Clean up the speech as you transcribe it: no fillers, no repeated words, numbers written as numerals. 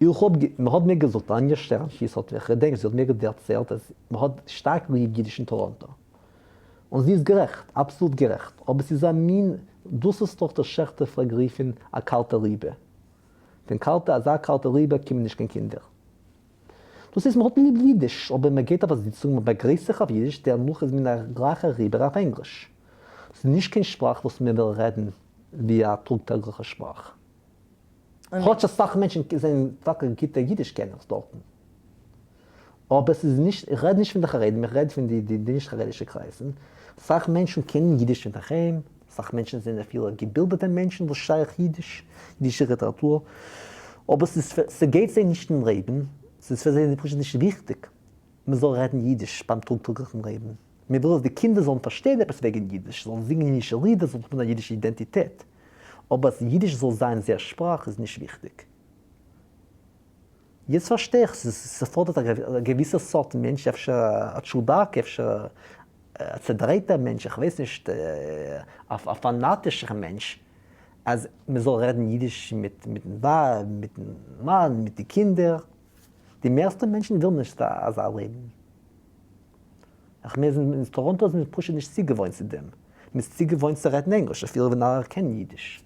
איך האב, מען האט מיר געזאגט, אניא שטערנשיס האט, איך געדענק זי האט מיר דערציילט אז מען האט שטארק ליב אידיש אין טאראנטא. און זי איז גערעכט, אבסאלוט גערעכט, אבער ס'איז א מין, דאס וואס דאקטער שעכטער פלעגט רופן א קאלטע ליבע. פון קאלטע, אזא קאלטע ליבע קומען נישט קיין קינדער. דאס הייסט מען האט ליב אידיש, אבער מען גייט אויף א זיצונג, מען באגריסט זיך אויף אידיש, דערנאך איז מען גלייך אריבער אויף ענגליש. ס'איז נישט קיין שפראך וואס מען וויל רעדן ווי א טאג טעגליכע שפראך. כאטש אסאך מענטשן זענען טאקע גוטע אידיש קענערס דארטן. אבער ס'איז נישט, איך רעד נישט פון די חרדים, איך רעד פון די נישט חרדישע קרייזן. אסאך מענטשן קענען אידיש פון דערהיים, אסאך מענטשן זענען אפילו געבילדעטע מענטשן וואס שייך אידיש, אידישע ליטעראטור, אבער ס'איז ס'גייט זיי נישט אין לעבן, ס'איז פאר זיי פשוט נישט וויכטיג מ'זאל רעדן אידיש ביים טאג טעגליכן לעבן. מ'וויל אז די קינדער זאלן פארשטיין עפעס וועגן אידיש, זאלן זינגען אידישע לידער, זאלן האבן א אידישע אידענטיטעט, אבער אז אידיש זאל זיין זייער שפראך איז נישט וויכטיג. יעצט פארשטיי איך, ס'פאדערט א געוויסע סארט מענטש, אפשר א טשודאק, אפשר א צעדרייטער מענטש, איך ווייס נישט, א פאנאטישער מענטש, אז מ'זאל רעדן אידיש מיטן ווייב, מיטן מאן, מיט די קינדער. די מערסטע מענטשן ווילן נישט אזא לעבן. איך מיין אין טאראנטא איז מען פשוט נישט צוגעוואוינט צו דעם. מ'איז צוגעוואוינט צו רעדן ענגליש אפילו ווען אלע קענען אידיש.